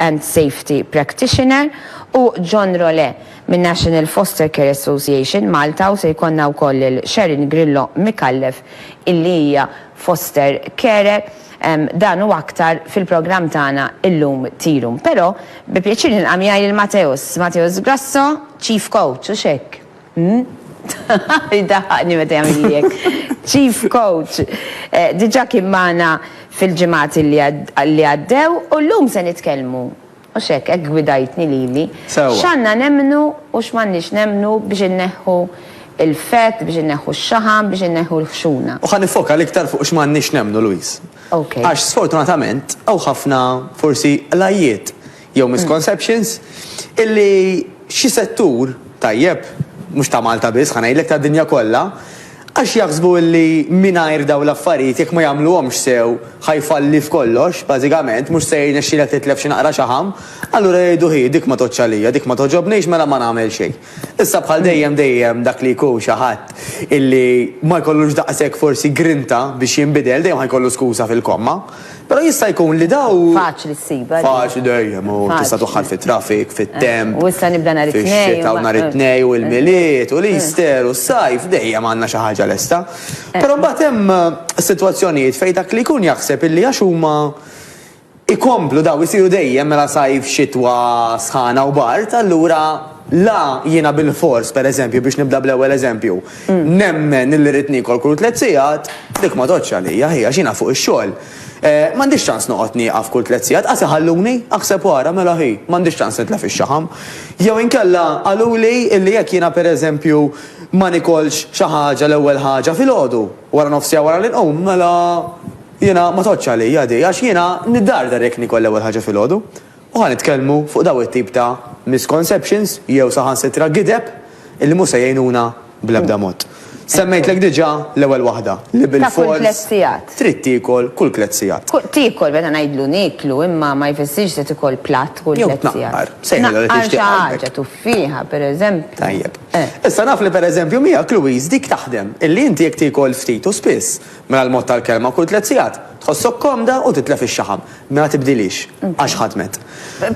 and Safety Practitioner u John Rolè minn National Foster Care Association Malta u se jkollna wkoll lil Sharon Grillo Micallef illi hija foster carer. Dan u aktar fil-programm tagħna illum Tirum. Però bi pjaċir nilqa' miegħi lil Mateus, Mateus Grasso, Chief Coach, hux hekk? Jdaħħaqni meta jagħmilli hekk. Chief Coach. Diġà kien magħna fil-ġimgħat li għaddew u llum se nitkellmu Hux hekk, hekk gwidajtni lili. Sewwa. X'għandna nemmnu u x'm'għandniex nemmnu biex inneħħu l-fett, biex inneħħu x-xaħam, biex inneħħu l-ħxuna. U ħa niffoka l-iktar fuq x'm'għandniex nemmnu, Louise. Ok. Għax sfortunatament hawn ħafna forsi qlajjiet jew misconceptions illi xi settur, tajjeb, mhux ta' Malta biss, ħa ngħidlek tad-dinja kollha, Għax jaħsbu illi mingħajr dawn l-affarijiet jekk ma jagħmluhomx sew ħa jfalli f'kollox, bażikament, mhux se jirnexxilek titlef xi naqra xaħam, allura jgħidu hi dik ma tgħoddx għalija, dik ma togħġobnix mela ma nagħmel xejn. Issa bħal dejjem dejjem dak li jkun xi ħadd illi ma jkollux daqshekk forsi grinta biex jinbidel dejjem ħa jkollu skuża fil-komma. Però jista' jkun li daw. Faċli ssibha din. Faċli dejjem, u tista' twaħħal fit-traffic, fit-temp. U issa nibda nhar it-Tnejn. Fix-xita u nhar it-Tnejn u l-Milied u l-Easter u s-sajf, dejjem għandna xi ħaġa lesta. Però mbagħad hemm sitwazzjonijiet fejn dak li jkun jaħseb illi għax huma ikomplu daw isiru dejjem mela sajf, xitwa, sħana u bard, allura la jiena bilfors, pereżempju, biex nibda bl-ewwel eżempju, nemmen illi rrid niekol kull tliet sigħat, dik ma tgħoddx għalija, hi, għax jiena fuq ix-xogħol. M'għandix ċans noqgħod nieqaf kull tliet sigħat, qas iħalluni, aħseb u ara, mela hi, m'għandix ċans nitlef ix-xaħam. Jew inkella qaluli illi jekk jiena pereżempju ma nikolx xi ħaġa l-ewwel ħaġa filgħodu, wara nofs siegħa wara li nqum, mela jiena ma tgħoddx għalija di, għax jiena niddardar jekk niekol l-ewwel ħaġa filgħodu. U ħa nitkellmu fuq dawn it-tip ta' misconceptions jew saħansitra gideb illi mhux se jgħinuna bl-ebda mod. Semmejtlek diġà l-ewwel waħda, li bilfors trid tiekol kull tlett sigħat. Tiekol meta ngħidlu nieklu imma ma jfissirx se tiekol platt kull tlett sigħat. Jew tnaqqar, sejħilha li tixtieq qalbek. Tnaqqar xi ħaġa, tuffieħa pereżempju. Tajjeb. Issa naf li pereżempju miegħek Louise dik taħdem, illi inti jekk tiekol ftit u spiss, mela l-mod tal-kelma kull tlett sigħat, tħossok komda u titlef ix-xaħam. Ma tibdilhiex, għax ħadmet.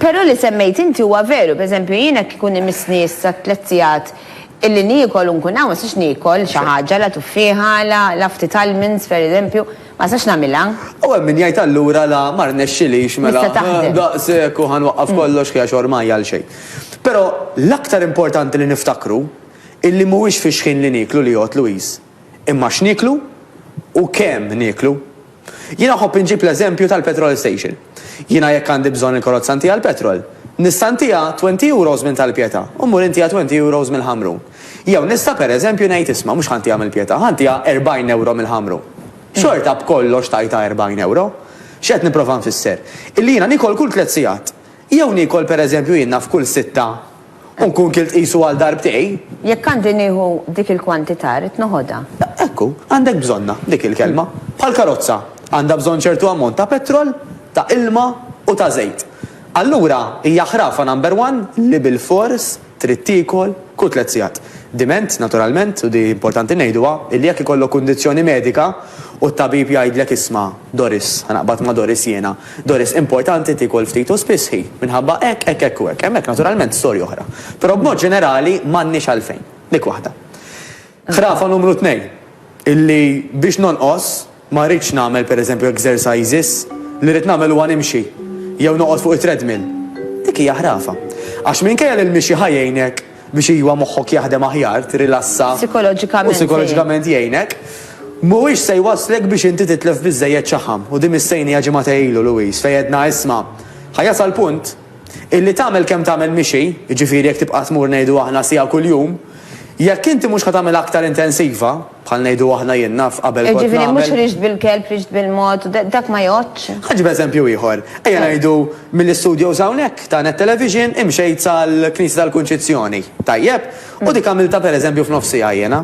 Però li semmejt inti huwa veru, pereżempju jiena kieku nimissni issa t-tlett sigħat illi niekol u nkun hawn ma nistax niekol xi ħaġa, la tuffieħa, la la ftit almonds pereżempju, ma nistax nagħmilha. U hemm min jgħid allura la ma rnexxilix mela daqshekk u ħa nwaqqaf kollox għax ormai għal xejn. Però l-aktar importanti li niftakru illi mhuwiex fix-xħin li nieklu li jgħodd Louise, imma x'nieklu u kemm nieklu. Jiena nħobb inġib l-eżempju tal-petrol station. Jiena jekk għandi bżonn il-karozza ntiha l-petrol, nista' ntiha twenty euros minn Tal-Pietà u mmur intiha twenty euros mill-Ħamrun. Jew nista' per eżempju ngħid isma' mhux ħa ntiha mill-Pietà, ħa ntiha 40 ewro mill-Ħamrun. Xorta b'kollox tajtha 40 ewro. X'qed nipprova nfisser? Illi jiena niekol kull tliet sigħat. Jew niekol per eżempju jien naf kull sitta u nkun kilt qisu għal darbtej. Jekk għandi nieħu dik il-kwantità rrid noħodha. Ekku, għandek bżonnha dik il-kelma. Bħal karozza, għandha bżonn ċertu ammont ta' petrol, ta' ilma u ta' żejt. Allura, hija ħrafa number one li bilfors trid tiekol kull tlett sigħat. Diment, naturalment, u di importanti ngħiduha, illi jekk ikollok kundizzjoni medika u t-tabib jgħidlek isma', Doris, ħa naqbad ma' Doris jiena, Doris, importanti tiekol ftit u spiss hi, minħabba hekk, hekk, hekk u hekk. Hemmhekk naturalment storja oħra. Però b'mod ġenerali m'għandniex għalfejn. Dik waħda. Ħrafa numru tnejn, illi biex nonqos ma rridx nagħmel pereżempju exercises, li rrid nagħmel huwa nimxi jew noqgħod fuq it-treadmill. Dik hija ħrafa. Għax minkejja li l-mixi ħa jgħinek biex iwa moħħok jaħdem aħjar, tirilassa u psikoloġikament jgħinek, mhuwiex se jwasslek biex inti titlef biżżejjed xaħam. U din missejniha ġimagħtejn ilu, Louise, fejn għedna isma' ħa jasal punt illi tagħmel kemm tagħmel mixi, jiġifieri jekk tibqa' tmur ngħidu aħna siegħa kuljum, jekk inti mhux ħa tagħmilha aktar intensiva, bħal ngħidu aħna jien naf qabel kont Jiġifieri mhux nagħmel. ħriġt bil-kelb, ħriġt bil-mod, dak ma jgħoddx? Ħa nġib eżempju ieħor. Ejja ngħidu mill-istudios hawnhekk ta' Net Television imxejt sal-Knisja tal-Kunċizzjoni. Tajjeb? U dik għamiltha pereżempju f'nofs siegħa jiena.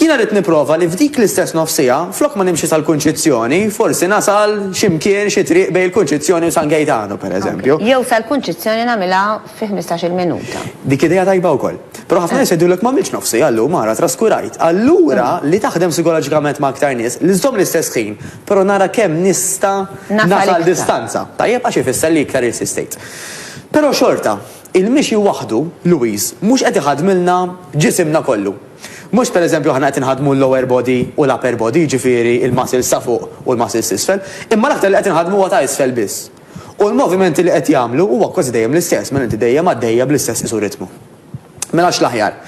Jiena rrid nipprova li f'dik l-istess nofs siegħa, flok ma nimxi sal-Kunċizzjoni, forsi nasal xi mkien xi triq bejn il-Kunċizzjoni u San Gejtanu, per eżempju. Jew sal-Kunċizzjoni nagħmilha fi 15-il minuta. Dik idea tajba wkoll. Però ħafna nies jgħidulek m'għamiltx nofs siegħa llum, ara traskurajt. Allura li taħdem psikoloġikament ma' aktar nies, li żżomm l-istess ħin, però nara kemm nista' nasal distanza. Tajjeb għax ifisser li iktar irsistejt. Però xorta, il-mixi waħdu, Louise, mhux qed iħaddmilna ġisimna kollu. Mhux pereżempju aħna qed inħaddmu l-lower body u l-upper body, jiġifieri l-muscles ta' fuq u l-muscles t'isfel, imma l-aktar li qed inħaddmu huwa ta' isfel biss. U l-movimenti li qed jagħmlu huwa kważi dejjem l-istess, mela inti dejjem għaddejja bl-istess qisu ritmu. Mela x'l-aħjar?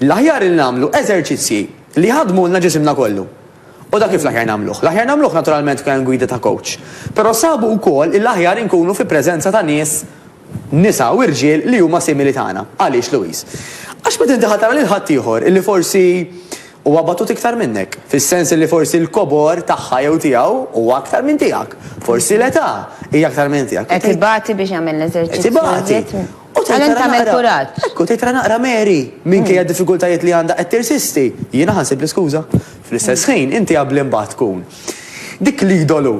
L-aħjar li nagħmlu eżerċizzji li jħaddmulna ġisimna kollu. U dak kif l-aħjar nagħmluh? L-aħjar nagħmluh naturalment tkun hemm gwida ta' coach. Però sabu wkoll li l-aħjar inkunu fi preżenza ta' nies nisa u irġiel li huma simili tagħna. Għaliex, Louise? Għax meta inti ħa tara lil ħaddieħor illi forsi huwa batut iktar minnek, fis-sens illi forsi l-kobor tagħha jew tiegħu huwa aktar minn tiegħek, forsi l-età hija aktar minn tiegħek. Qed ibati biex jagħmel l-eżerċizzju. Qed ibati. U tgħid tagħmel kuraġġ. Ekku, tgħid tara naqra Mary, minkejja d-diffikultajiet li għandha qed tirsisti. Jiena ħa nsib l-iskuża. Fl-istess ħin, inti abbli mbagħad tkun dik l-idolu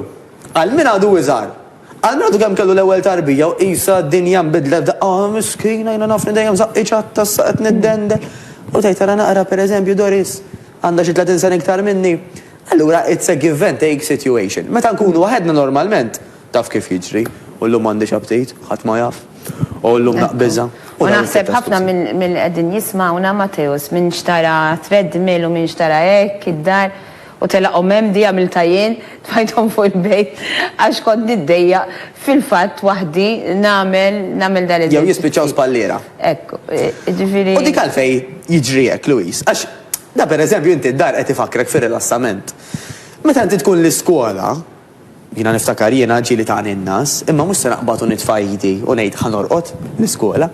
għal min għadu iżgħar. Għal min għadu kemm kellu l-ewwel tarbija u qisha d-dinja nbidlet f'daqqa, ah miskina jiena naf li dejjem żaqqi ċatta issa qed niddendel. U tgħid tara naqra pereżempju Doris għandha xi 30 sena iktar minni. Allura it's a give and take situation. Meta nkunu waħedna normalment taf kif jiġri, u llum m'għandix aptit, ħadd ma jaf, u llum naqbiżha. U naħseb ħafna mill qegħdin jismgħuna Matteus min xtara treadmill u min xtara hekk id-dar u telaqhom hemm di għamiltha jien, tfajthom fuq il-bejt għax kont niddejjaq fil-fatt waħdi nagħmel nagħmel dan Jew jispiċċaw spalliera. Ekku, jiġifieri. U dik għalfejn jiġri hekk, Louise? Għax da pereżempju inti d-dar qed ifakrek fir-rilassament. Meta inti tkun l-iskola, Jiena niftakar jiena ġieli tani n-ngħas, imma mhux se naqbad u nitfa' idi u ngħid ħa norqod l-iskola.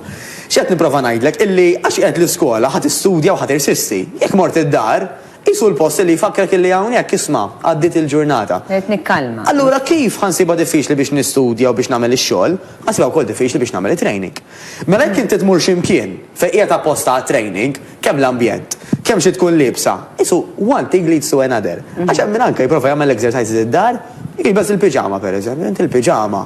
X'qed nipprova ngħidlek illi għax qiegħed l-iskola ħa tistudja u ħa tirsisti. Jekk mort id-dar, qisu l-post illi jfakkrek illi hawnhekk isma' għaddiet il-ġurnata. Irrid nikkalma. Allura kif ħa nsibha diffiċli biex nistudja u biex nagħmel ix-xogħol, ħa nsibha wkoll diffiċli biex nagħmel it-training. Mela jekk inti tmur xi mkien fejn qiegħed apposta għat-training, Kemm l-ambjent, kemm xi tkun liebsa, qisu one thing leads to another. Għax hemm min anke jipprova jagħmel exercises id-dar, jilbes il-piġama pereżempju, inti l-piġama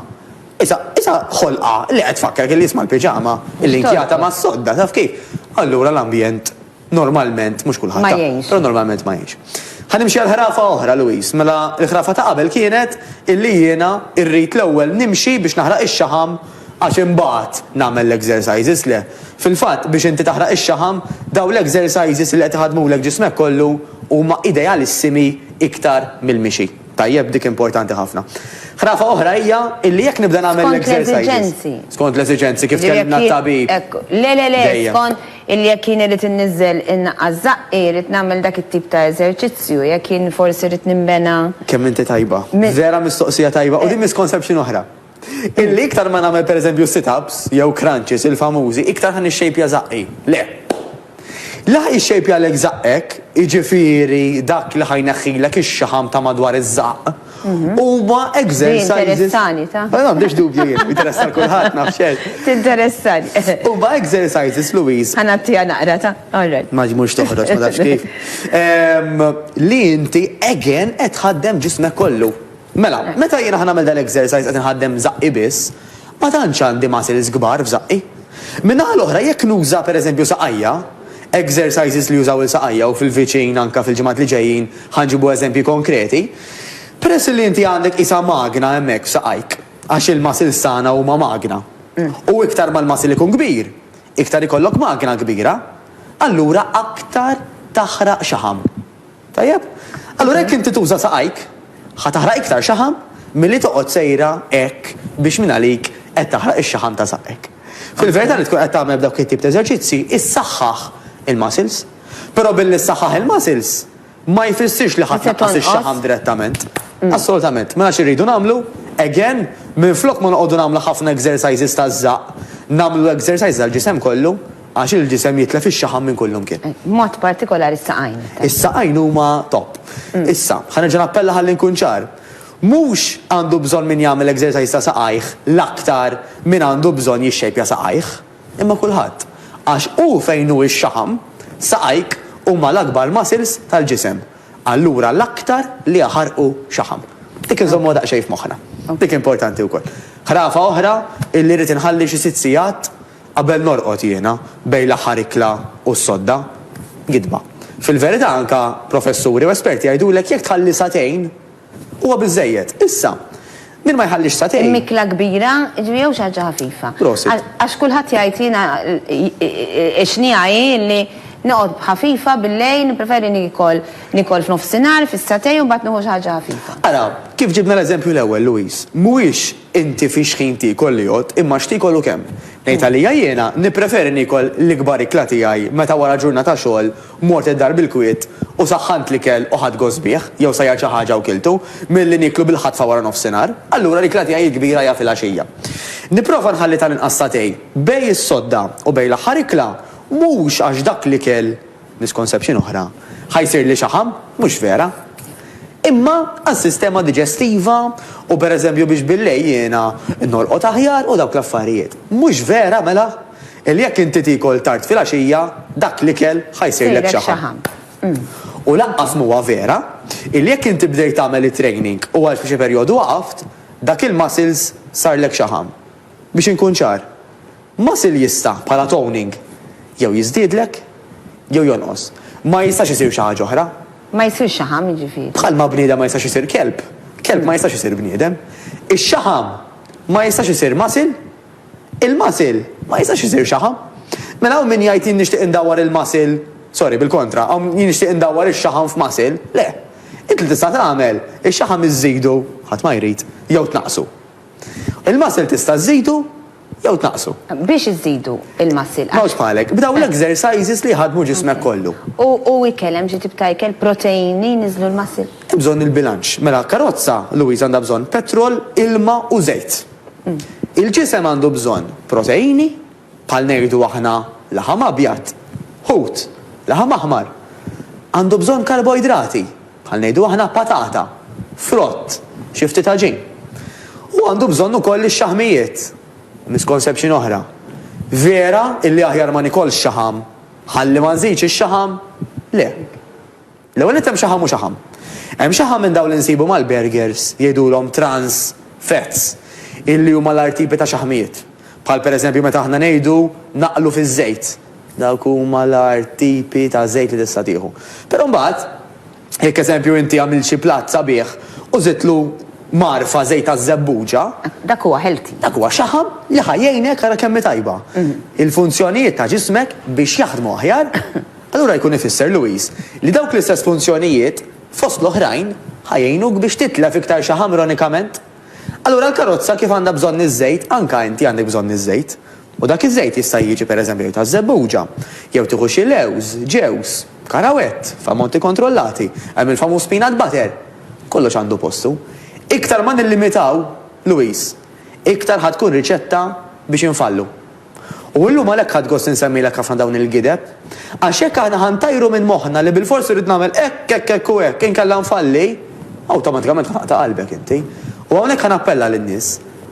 qisha qisha ħolqa li qed tfakkrek illi isma' l-piġama illinkjata mas-sodda, taf kif? Allura l-ambjent normalment, mhux kulħadd, però normalment ma jgħinx. Ħa nimxi għal ħrafa oħra, Louise. Mela l-ħrafa ta' qabel kienet illi jiena rrid l-ewwel nimxi biex naħraq ix-xaħam Għax imbagħad nagħmel l-exercises, le. Fil-fatt, biex inti taħraq ix-xaħam, dawn l-exercises li qed iħaddmulek ġismek kollu huma idealissimi iktar mill-mixi. Tajjeb, dik importanti ħafna. Ħrafa oħra hija illi jekk nibda nagħmel l-exercises. Skont l-esiġenzi. Skont l-esiġenzi, kif tkellimna t-tabib. Ekku. Le, le, le, skont illi jekk jien irrid inniżżel innaqqas żaqqi, irrid nagħmel dak it-tip ta' eżerċizzju, jekk jien forsi rrid ninbena. Kemm inti tajba. Vera mistoqsija tajba u din misconception oħra. Illi iktar ma nagħmel pereżempju sit-ups jew crunches il-famużi, iktar ħa nixxejpja żaqqi. Le. Li ħa jixxejpjalek żaqqek, jiġifieri dak li ħa jneħħilek ix-xaħam ta' madwar iż-żaqq, huma exercises. Tinteressani, ta. Ma għandix dubju jien, jinteressa kulħadd naf xejn. Tinteressani. Huma exercises, Louise. Ħa nagħtiha naqra, ta. All right. Ma mhux toħroġ, ma tafx kif. Li inti again qed tħaddem ġismek kollu. Mela, meta jiena ħa nagħmel dal-exercise qed inħaddem żaqqi biss, ma tantx għandi muscles kbar f'żaqqi. Min-naħa l-oħra jekk nuża pereżempju saqajja, exercises li jużaw il-saqajja u fil-viċin anke fil-ġimgħat li ġejjin ħa nġibu eżempji konkreti, peress li inti għandek qisha magna hemmhekk f'saqajk, għax il-muscles tagħna huma magna, u iktar ma l-muscle ikun kbir, iktar ikollok magna kbira, allura aktar taħraq xaħam. Tajjeb? Allura jekk inti tuża saqajk, ħa taħraq iktar xaħam milli toqgħod sejra hekk biex mingħalik qed taħraq ix-xaħam ta' saqajk. Fil-verità li tkun qed tagħmel b'dawk it-tip ta' eżerċizzji issaħħaħ il-muscles. Però billi ssaħħaħ il-muscles ma jfissirx li ħa tnaqqas ix-xaħam direttament. Assolutament. Mela x'irridu nagħmlu? Again, minflok ma noqogħdu nagħmlu ħafna exercises taż-żaqq, nagħmlu exercises għall-ġisem kollu Għax il-ġisem jitlef ix-xaħam minn kullumkien. B'mod partikolari s-saqajn. Is-saqajn huma top. Issa, ħa nerġa' nappella ħalli nkun ċar. Mhux għandu bżonn min jagħmel exercise ta' saqajh l-aktar min għandu bżonn jixxejpja saqajh, imma kulħadd. Għax hu fejn hu x-xaħam, saqajk. Huma l-akbar muscles tal-ġisem. Allura l-aktar li jaħarqu xaħam. Dik inżommuha daqsxejn f'moħħna. Dik importanti wkoll. Ħrafa oħra illi rrid inħalli xi sitt sigħat qabel norqod jiena bejn l-aħħar ikla u s-sodda. Gidba. Fil-verità anka professuri u esperti jgħidulek jekk tħalli sagħtejn Huwa biżżejjed. Issa, min ma jħallix sagħtejn. Imma ikla kbira, jiġifieri jew xi ħaġa ħafifa. Prosit. Għax kulħadd jgħid jiena x-xniegħa hi li noqgħod ħafifa bil-lejl, nippreferi niekol niekol f'nofsinhar, fis-sagħtejn u mbagħad nieħu xi ħaġa ħafifa. Ara, kif ġibna l-eżempju l-ewwel, Louise, mhuwiex inti fi x'ħin tiekol li jgħodd, imma x'tiekol u kemm. Ngħid għalija jiena, nippreferi niekol l-ikbar ikla tiegħi meta wara ġurnata xogħol Mort id-dar bil-kwiet u saħħant l-ikel u ħadt gost bih, jew sajjart xi ħaġa u kiltu, milli nieklu bil-ħatfa wara nofsinhar. Allura l-ikla tiegħi l-kbira hija filgħaxija. Nipprova nħalli tal-inqas sagħtejn bejn is-sodda u bejn l-aħħar ikla, mhux għax dak l-ikel, misconception oħra, ħa jsirli xaħam, mhux vera. Imma għas-sistema diġestiva u pereżempju biex billejl jiena norqod aħjar u dawk l-affarijiet. Mhux vera mela? Illi jekk inti tiekol tard filgħaxija, dak l-ikel ħa jsirlek xaħam. U lanqas m'huwa vera illi jekk inti bdejt tagħmel it-training u għal xi perjodu waqaft, dak il-muscles sarlek xaħam. Biex inkun ċar, muscle jista' bħala toning jew jiżdiedlek jew jonqos. Ma jistax isir xi ħaġa oħra. Ma jsirx xaħam jiġifieri. Bħalma bniedem ma jistax isir kelb, kelb ma jistax isir bniedem. Ix-xaħam ma jistax isir muscle Il-muscle ma jistax isir xaħam. Mela hawn min jgħid jien nixtieq indawwar il-muscle, sorry bil-kontra, hawn jien nixtieq indawwar ix-xaħam f'muscle, le. Int li tista' tagħmel, ix-xaħam iżżidu, ħadd ma jrid, jew tnaqqsu. Il-muscle tista' żżidu jew tnaqqsu. Biex iżżidu il-muscle? M'hawnx bħalek, b'dawn l-exercises li jħaddmu ġismek kollu. U ikel, hemm xi tip ta' ikel, proteini jniżżlu l-muscle? Hemm bżonn il-bilanċ. Mela karozza, Louise, għandha bżonn petrol, ilma u żejt. Il-ġisem għandu bżonn proteini, bħal ngħidu aħna laħam abjad, ħut, laħam aħmar. Għandu bżonn karboidrati, bħal ngħidu aħna patata, frott, xi ftit għaġin. U għandu bżonn ukoll ix-xaħmijiet. Misconception oħra. Vera illi aħjar ma nikolx xaħam ħalli ma nżidx ix-xaħam? Le. L-ewwel nett hemm xaħam u xaħam. Hemm xaħam minn dawn li nsibu mal-burgers, jgħidulhom trans fats, illi huma l-agħar tipi ta' xaħmijiet. Bħal pereżempju meta aħna ngħidu naqlu fiż-żejt. Dawk huma l-agħar tipi ta' żejt li tista' tieħu. Però mbagħad, jekk eżempju inti għamilt xi platt sabiħ u żidtlu mgħarfa żejt taż-żebbuġa. Dak huwa healthy. Dak huwa xaħam li ħa jgħinek ara kemm hi tajba. Il-funzjonijiet ta' ġismek biex jaħdmu aħjar. Allura jkun ifisser, Louise, li dawk l-istess funzjonijiet, fost l-oħrajn, ħa jgħinuk biex titlef iktar xaħam ironikament. Allura l-karozza kif għandha bżonn iż-żejt, anka inti għandek bżonn iż-żejt. U dak iż-żejt jista' jiġi pereżempju jew taż-żebbuġa, jew tieħu xi lewż, ġewż, karawett, f'ammonti kontrollati, hemm il-famuż peanut butter. Kollox għandu postu. Iktar ma nillimitaw, Louise, iktar ħa tkun riċetta biex infallu. U illum għalhekk ħadt gost insemmilek ħafna dawn il-gideb. Għax jekk aħna ħa ntajru minn moħħna li bilfors irrid nagħmel hekk, hekk, hekk u hekk, inkella nfalli, awtomatikament ħa taqta' qalbek inti. U hawnhekk ħa nappella lin-nies,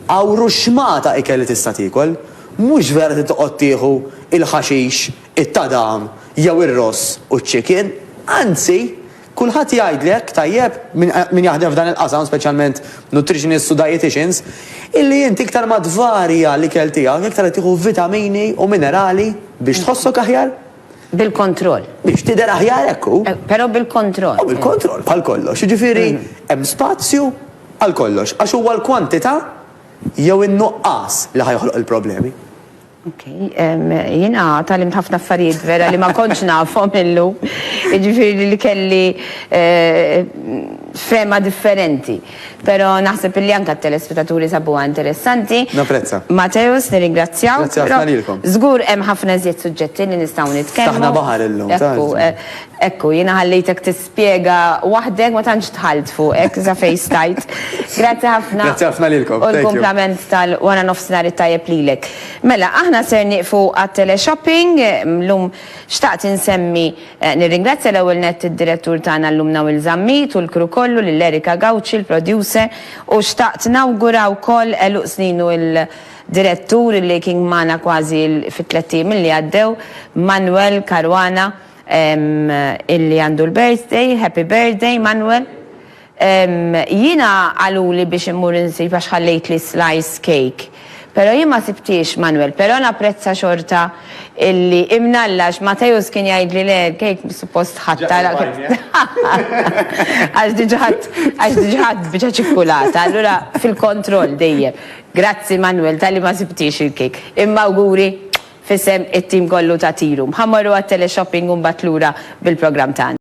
hawn ruxxmata ikel li tista' tiekol. Mhux vera trid toqgħod tieħu il-ħaxix, it-tadam, jew ir-ross u ċ-chicken. Anzi, Kulħadd jgħidlek, tajjeb, min jaħdem f'dan il-qasam, speċjalment nutritionists u dietitians, illi inti iktar ma tvarja l-ikel tiegħek, iktar qed tieħu vitamini u minerali biex tħossok aħjar. Bil-kontroll. Biex tidher aħjar, hekk hu. Però bil-kontroll. U bil-kontroll, bħal kollox. Jiġifieri hemm spazju għal kollox, għax huwa l-kwantità jew in-nuqqas li ħa joħloq il-problemi. Ok, jiena tgħallimt ħafna affarijiet vera li ma kontx nafhom illum. Jiġifieri li kelli fehma differenti. Però naħseb illi anke t-telespettaturi sabuha interessanti. Napprezza. Mateusz, nirringrazzjawk. Grazzi ħafna lilkom. Żgur hemm ħafna iżjed suġġetti li nistgħu nitkellmu. Ftaħna baħar illum. Ekku, ekku, jiena ħallejtek Spjega waħdek ma tantx dħalt fuqek sa fejn stajt. Grazzi ħafna. Grazzi ħafna lilkom. U l-kumplament tal-wara nofsinhar it-tajjeb lilek. Mela, aħna ser nieqfu għat-teleshopping, llum xtaqt insemmi nirringrazzja l-ewwel nett id-direttur tagħna llum Nawil Zammit u l-crew kollu lil Erika Gauci l-producer u xtaqt nawgura wkoll għeluq sninu l-direttur li kien magħna kważi fit-tlett ijiem li għaddew Manuel Caruana. Illi għandu l-birthday, happy birthday Manuel. Jiena qaluli biex immur insib għax ħallejtli slice cake. Pero jien ma sibthiex Manuel, pero napprezza xorta illi imnalla għax Mateus kien jgħidli le l-cake suppost ħadtha għax diġa ħadt għax diġa ħadt biċċa ċikkulata, allura fil-kontroll dejjem. Grazzi Manuel talli ma sibthiex il-cake. Imma awguri f'isem it-tim kollu ta' Tea Room. Ħa mmorru għat-teleshopping u mbagħad lura bil-programm tagħna.